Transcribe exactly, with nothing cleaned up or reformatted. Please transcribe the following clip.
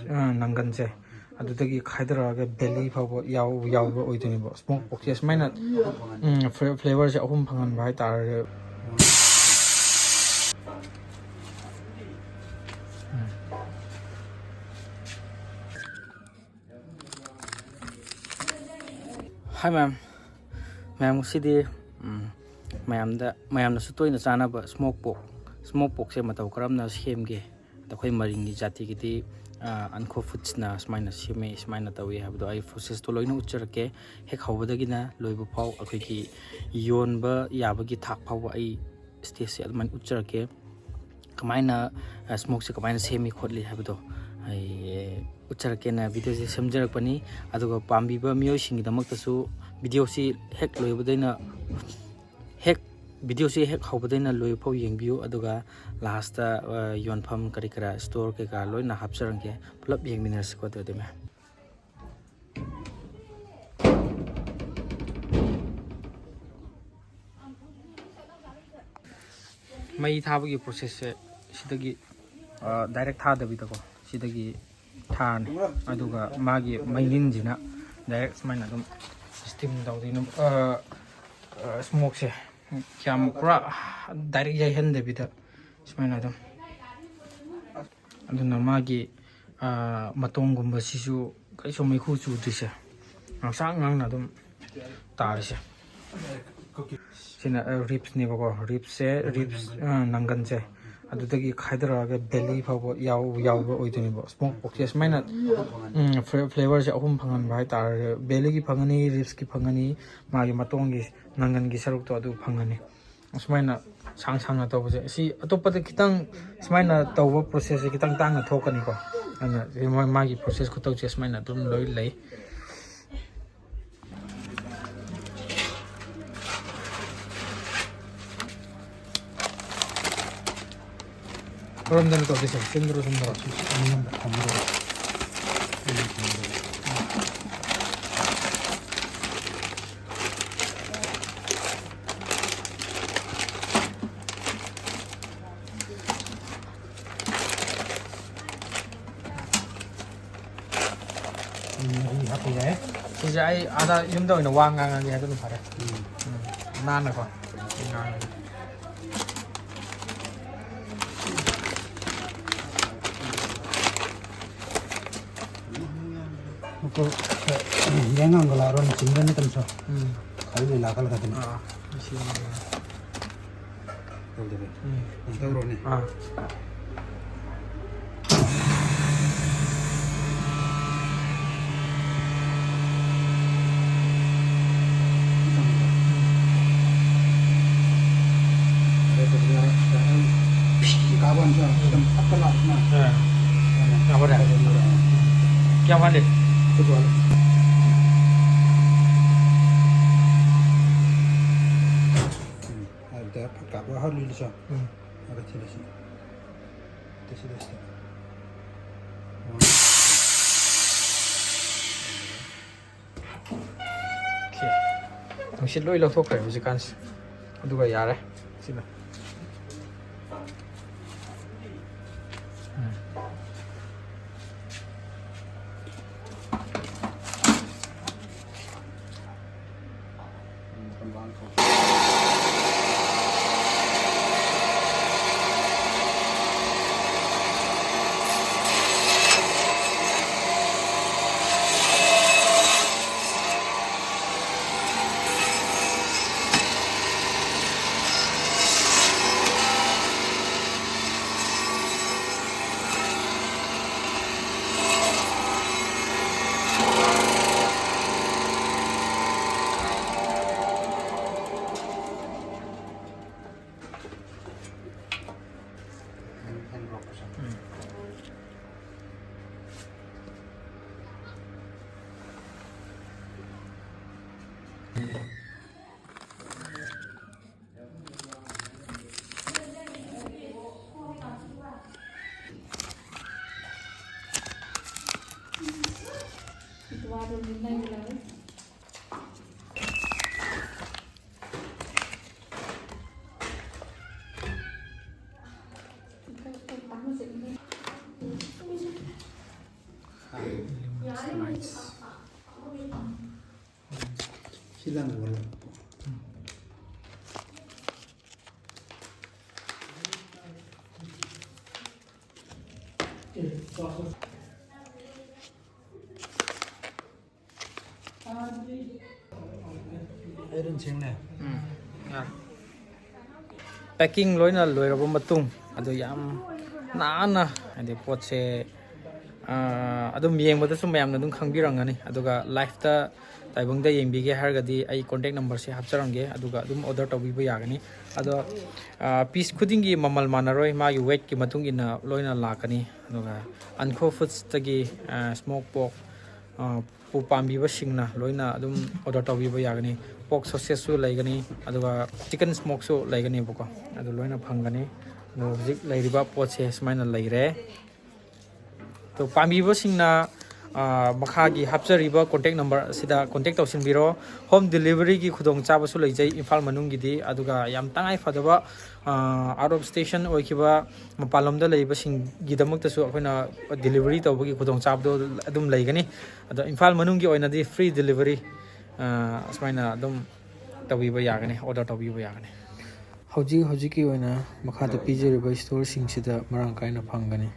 ꯑ, ꯅꯪꯒꯟꯁꯦ ꯑꯗꯨꯗꯒꯤ ꯈꯥꯏꯗꯔꯛꯑꯒ ꯕꯦꯂꯤ ꯐꯥꯎꯕ ꯌꯥꯎ-, ꯌꯥꯎꯕ ꯑꯣꯏꯗꯣꯏꯅꯦꯕ꯫ ꯁ꯭ꯃꯣꯛ ꯄꯣꯛꯁꯦ ꯁꯨꯃꯥꯏꯅ, ꯎꯝ, ꯐ꯭ꯂꯦ-, ꯐ꯭ꯂꯦꯕꯔꯁꯦ ꯑꯍꯨꯝ ꯐꯪꯍꯟꯕ ꯍꯥꯏꯇꯥꯔꯦ꯫ ꯍꯥꯏ ꯃꯌꯥꯝ, ꯃꯌꯥꯝ ꯉꯁꯤꯗꯤ, ꯎꯝ, ꯃꯌꯥꯝꯗ, ꯃꯌꯥꯝꯅꯁꯨ ꯇꯣꯏꯅ ꯆꯥꯅꯕ ꯁ꯭ꯃꯣꯛ ꯄꯣꯛ, ꯁ꯭ꯃꯣꯛ ꯄꯣꯛꯁꯦ ꯃꯇꯧ ꯀꯔꯝꯅ ꯁꯦꯝꯒꯦ? ꯑꯗ ꯑꯩꯈꯣꯏ ꯃꯔꯤꯡꯒꯤ ꯖꯥꯇꯤꯒꯤꯗꯤ, ꯑ, ꯑꯟꯈꯣ ꯐꯨꯗꯁꯅ ꯁꯨꯃꯥꯏꯅ ꯁꯦꯝꯃꯦ, ꯁꯨꯃꯥꯏꯅ ꯇꯧꯏ ꯍꯥꯏꯕꯗꯣ ꯑꯩ ꯄ꯭ꯔꯣꯁꯦꯁꯇꯣ ꯂꯣꯏꯅ ꯎꯠꯆꯔꯛꯀꯦ꯫ ꯍꯦꯛ ꯍꯧꯕꯗꯒꯤꯅ ꯂꯣꯏꯕ ꯐꯥꯎ ꯑꯩꯈꯣꯏꯒꯤ ꯌꯣꯟꯕ ꯌꯥꯕꯒꯤ ꯊꯥꯛ ꯐꯥꯎꯕ ꯑꯩ ꯁ꯭ꯇꯦꯖꯁꯦ ꯑꯗꯨꯃꯥꯏꯅ ꯎꯠꯆꯔꯛꯀꯦ꯫ ꯀꯃꯥꯏꯅ, ꯑ, ꯁ꯭ꯃꯣꯛꯁꯦ ꯀꯃꯥꯏꯅ ꯁꯦꯝꯃꯤ ꯈꯣꯠꯂꯤ ꯍꯥꯏꯕꯗꯣ ꯑꯩ, ꯑꯦ, ꯎꯠꯆꯔꯛꯀꯦꯅ ꯚꯤꯗꯤꯑꯣꯁꯦ ꯁꯦꯝꯖꯔꯛꯄꯅꯤ꯫ ꯑꯗꯨꯒ ꯄꯥꯝꯕꯤꯕ ꯃꯤꯑꯣꯏꯁꯤꯡꯒꯤꯗꯃꯛꯇꯁꯨ ꯚꯤꯗꯤꯑꯣꯁꯤ ꯍꯦꯛ ꯂꯣꯏꯕꯗꯩꯅ, ꯍꯦꯛ, ꯚꯤꯗꯤꯑꯣꯁꯤ ꯍꯦꯛ ꯍꯧꯕꯗꯩꯅ ꯂꯣꯏꯕ ꯐꯥꯎ ꯌꯦꯡꯕꯤꯌꯨ꯫ ꯑꯗꯨꯒ ꯂꯥꯁꯇ, ꯑ, ꯌꯣꯟꯐꯝ ꯀꯔꯤ ꯀꯔꯥ, ꯁ꯭ꯇꯣꯔ ꯀꯩꯀꯥ ꯂꯣꯏꯅ ꯍꯥꯞꯆꯔꯝꯒꯦ꯫ ꯄꯨꯂꯞ ꯌꯦꯡꯃꯤꯟꯅꯔꯁꯤꯀꯣ ꯑꯗꯨꯗꯤ ꯃꯌꯥꯝ꯫ ꯃꯩ ꯊꯥꯕꯒꯤ ꯄ꯭ꯔꯣꯁꯦꯁꯁꯦ ꯁꯤꯗꯒꯤ, ꯑ, ꯗꯥꯏꯔꯦꯛ ꯊꯥꯗꯕꯤꯗꯀꯣ, ꯁꯤꯗꯒꯤ ꯊꯥꯔꯅꯤ꯫ ꯑꯗꯨꯒ ꯃꯥꯒꯤ ꯃꯩꯅꯤꯟꯁꯤꯅ ꯗꯥꯏꯔꯦꯛ ꯁꯨꯃꯥꯏꯅ ꯑꯗꯨꯝ ꯁ꯭ꯇꯤꯝ ꯇꯧꯗꯣꯏꯅꯦ꯫ ꯑ, ꯑ, ꯁ꯭ꯃꯣꯛꯁꯦ ꯌꯥꯝ ꯄꯨꯔꯥ ꯗꯥꯏꯔꯦꯛ ꯌꯩꯍꯟꯗꯕꯤꯗ ꯁꯨꯃꯥꯏꯅ ꯑꯗꯨꯝ꯫ ꯑꯗꯨꯅ ꯃꯥꯒꯤ, ꯑ, ꯃꯇꯣꯡꯒꯨꯝꯕꯁꯤꯁꯨ ꯀꯩꯁꯨ ꯃꯩꯈꯨ ꯆꯨꯗ꯭ꯔꯤꯁꯦ, ꯉꯥꯡꯁꯥꯡ ꯉꯥꯡꯅ ꯑꯗꯨꯝ ꯇꯥꯔꯤꯁꯦ꯫ ꯁꯤꯅ, ꯑ, ꯔꯤꯞꯁꯅꯦꯕꯀꯣ꯫ ꯔꯤꯞꯁꯁꯦ, ꯔꯤꯞꯁ, ꯑ, ꯅꯪꯒꯟꯁꯦ ꯑꯗꯨꯗꯒꯤ ꯈꯥꯏꯗꯔꯛꯑꯒ ꯕꯦꯂꯤ ꯐꯥꯎꯕ ꯌꯥꯎ-, ꯌꯥꯎꯕ ꯑꯣꯏꯗꯣꯏꯅꯦꯕ꯫ ꯁ꯭ꯃꯣꯛ ꯄꯣꯛꯁꯦ ꯁꯨꯃꯥꯏꯅ, ꯎꯝ, ꯐ꯭ꯂꯦ-, ꯐ꯭ꯂꯦꯕꯔꯁꯦ ꯑꯍꯨꯝ ꯐꯪꯍꯟꯕ ꯍꯥꯏꯇꯥꯔꯦ꯫ ꯕꯦꯂꯤꯒꯤ ꯐꯪꯒꯅꯤ, ꯔꯤꯞꯁꯀꯤ ꯐꯪꯒꯅꯤ, ꯃꯥꯒꯤ ꯃꯇꯣꯡꯒꯤ ꯅꯪꯒꯟꯒꯤ ꯁꯔꯨꯛꯇꯣ ꯑꯗꯨ ꯐꯪꯒꯅꯤ꯫ ꯑꯁꯨꯃꯥꯏꯅ ꯁꯥꯡ ꯁꯥꯡꯅ ꯇꯧꯕꯁꯦ, ꯑꯁꯤ ꯑꯇꯣꯞꯄꯗ ꯈꯤꯇꯪ ꯁꯨꯃꯥꯏꯅ ꯇꯧꯕ ꯄ꯭ꯔꯣꯁꯦꯁꯁꯦ ꯈꯤꯇꯪ ꯇꯥꯡꯅ ꯊꯣꯛꯀꯅꯤꯀꯣ꯫ ꯑꯗꯨꯅ ꯃꯥ-, ꯃꯥꯒꯤ ꯄ꯭ꯔꯣꯁꯦꯁ ꯈꯨꯇꯧꯁꯦ ꯁꯨꯃꯥꯏꯅ ꯑꯗꯨꯝ ꯂꯣꯏ ꯂꯩ꯫ ꯀꯔꯣꯝꯗꯅꯣ ꯇꯧꯗꯣꯏꯁꯦ? ꯆꯤꯟꯗ꯭ꯔꯣ, ꯆꯤꯟꯗ꯭ꯔꯣ? ꯁꯤ ꯑꯅꯤꯃꯛ ꯊꯝꯗꯣꯏꯔꯣ? ꯃꯔꯤ ꯍꯥꯞꯄ ꯌꯥꯏ꯫ ꯁꯤꯁꯦ ꯑꯩ ꯑꯥꯗ ꯌꯨꯝꯗ ꯑꯣꯏꯅ ꯋꯥ ꯉꯥꯡꯉꯒꯦ, ꯑꯗꯨꯅ ꯐꯔꯦ꯫ ꯎꯝ꯫ ꯎꯝ, ꯅꯥꯟꯅꯀꯣ꯫ ꯉꯥꯡꯉꯒꯦ꯫ ꯌꯦꯡꯉꯒ ꯂꯥꯛꯔꯣꯅꯦ, ꯆꯤꯡꯗꯅꯤ ꯇꯝꯁꯨ꯫ ꯎꯝ꯫ ꯑꯗꯨꯗꯤ ꯂꯥꯛꯀꯗꯕꯅꯤ꯫ ꯑꯥ, ꯁꯤ ꯇꯧꯗꯕ꯫ ꯎꯝ꯫ ꯇꯧꯔꯣꯅꯦ꯫ ꯑꯥ꯫ ꯑꯥ꯫ ꯌꯥꯎꯔꯦ꯫ ꯀꯌꯥꯝ ꯋꯥꯠꯂꯤ? ꯎꯝ꯫ ꯑꯗꯨꯗ ꯐꯠ ꯀꯥꯞꯄꯒ ꯍꯧꯔꯛꯂꯤꯁꯨ꯫ ꯎꯝ꯫ ꯑꯗꯨꯒ ꯊꯤꯜꯂꯁꯤ꯫ ꯊꯤꯜꯂꯁꯤ꯫ ꯑꯣꯀꯦ꯫ ꯅꯨꯡꯁꯤꯠ ꯂꯣꯏ ꯂꯧꯊꯣꯛꯈ꯭ꯔꯦ ꯍꯧꯖꯤꯛꯀꯥꯟꯁꯦ꯫ ꯑꯗꯨꯒ ꯌꯥꯔꯦ꯫ ꯁꯤꯅ꯫ ꯎꯝ꯫ Lemon slice. ꯄꯦꯛꯀꯤꯡ ꯂꯣꯏꯅ ꯂꯣꯏꯔꯕ ꯃꯇꯨꯡ, ꯑꯗꯨ ꯌꯥꯝ ꯅꯥꯟꯅ, ꯍꯥꯏꯗꯤ ꯄꯣꯠꯁꯦ ꯑꯗꯨꯝ ꯌꯦꯡꯕꯗꯁꯨ ꯃꯌꯥꯝꯅ ꯑꯗꯨꯝ ꯈꯪꯕꯤꯔꯝꯒꯅꯤ꯫ ꯑꯗꯨꯒ ꯂꯥꯏꯐꯇ ꯇꯥꯏꯕꯪꯗ ꯌꯦꯡꯕꯤꯒꯦ ꯍꯥꯏꯔꯒꯗꯤ ꯑꯩ ꯀꯣꯟꯇꯦꯛ ꯅꯝꯕꯔꯁꯦ ꯍꯥꯞꯆꯔꯝꯒꯦ, ꯑꯗꯨꯒ ꯑꯗꯨꯝ ꯑꯣꯔꯗꯔ ꯇꯧꯕꯤꯕ ꯌꯥꯒꯅꯤ꯫ ꯑꯗꯣ ꯄꯤꯁ ꯈꯨꯗꯤꯡꯒꯤ ꯃꯃꯜ ꯃꯥꯟꯅꯔꯣꯏ, ꯃꯥꯒꯤ ꯋꯦꯠꯀꯤ ꯃꯇꯨꯡ ꯏꯟꯅ ꯂꯣꯏꯅ ꯂꯥꯛꯀꯅꯤ꯫ ꯑꯗꯨꯒ ꯑꯟꯈꯣ ꯐꯨꯗꯁꯇꯒꯤ ꯁ꯭ꯃꯣꯛ ꯄꯣꯛ ꯄꯥꯝꯕꯤꯕꯁꯤꯡꯅ ꯂꯣꯏꯅ ꯑꯗꯨꯝ ꯑꯣꯔꯗꯔ ꯇꯧꯕꯤꯕ ꯌꯥꯒꯅꯤ꯫ ꯄꯣꯛ ꯁꯣꯁꯦꯁꯁꯨ ꯂꯩꯒꯅꯤ, ꯑꯗꯨꯒ ꯆꯤꯀꯟ ꯁ꯭ꯃꯣꯛꯁꯨ ꯂꯩꯒꯅꯦꯕꯀꯣ, ꯑꯗꯨ ꯂꯣꯏꯅ ꯐꯪꯒꯅꯤ꯫ ꯑꯗꯣ ꯍꯧꯖꯤꯛ ꯂꯩꯔꯤꯕ ꯄꯣꯠꯁꯦ ꯁꯨꯃꯥꯏꯅ ꯂꯩꯔꯦ꯫ ꯑꯗꯣ ꯄꯥꯝꯕꯤꯕꯁꯤꯡꯅ ꯃꯈꯥꯒꯤ ꯍꯥꯞꯆꯔꯤꯕ ꯀꯣꯟꯇꯦꯛ ꯅꯝꯕꯔ ꯑꯁꯤꯗ ꯀꯣꯟꯇꯦꯛ ꯇꯧꯁꯤꯟꯕꯤꯔꯣ꯫ ꯍꯣꯝ ꯗꯤꯂꯤꯚꯔꯤꯒꯤ ꯈꯨꯗꯣꯡꯆꯥꯕꯁꯨ ꯂꯩꯖꯩ ꯏꯝꯐꯥꯜ ꯃꯅꯨꯡꯒꯤꯗꯤ꯫ ꯑꯗꯨꯒ ꯌꯥꯝ ꯇꯉꯥꯏ ꯐꯗꯕ ꯑꯥꯎꯠ ꯑꯣꯐ ꯁ꯭ꯇꯦꯁꯟ ꯑꯣꯏꯈꯤꯕ, ꯃꯄꯥꯟꯂꯣꯝꯗ ꯂꯩꯕꯁꯤꯡꯒꯤꯗꯃꯛꯇꯁꯨ ꯑꯩꯈꯣꯏꯅ ꯗꯤꯂꯤꯚꯔꯤ ꯇꯧꯕꯒꯤ ꯈꯨꯗꯣꯡꯆꯥꯕꯗꯣ ꯑꯗꯨꯝ ꯂꯩꯒꯅꯤ꯫ ꯑꯗꯣ ꯏꯝꯐꯥꯜ ꯃꯅꯨꯡꯒꯤ ꯑꯣꯏꯅꯗꯤ ꯐ꯭ꯔꯤ ꯗꯤꯂꯤꯚꯔꯤ ꯑꯁꯨꯃꯥꯏꯅ ꯑꯗꯨꯝ ꯇꯧꯕꯤꯕ ꯌꯥꯒꯅꯤ, ꯑꯣꯔꯗꯔ ꯇꯧꯕꯤꯕ ꯌꯥꯒꯅꯤ꯫ ꯍꯧꯖꯤꯛ ꯍꯧꯖꯤꯛꯀꯤ ꯑꯣꯏꯅ ꯃꯈꯥꯗ ꯄꯤꯖꯔꯤꯕ ꯁ꯭ꯇꯣꯔꯁꯤꯡꯁꯤꯗ ꯃꯔꯥꯡ ꯀꯥꯏꯅ ꯐꯪꯒꯅꯤ꯫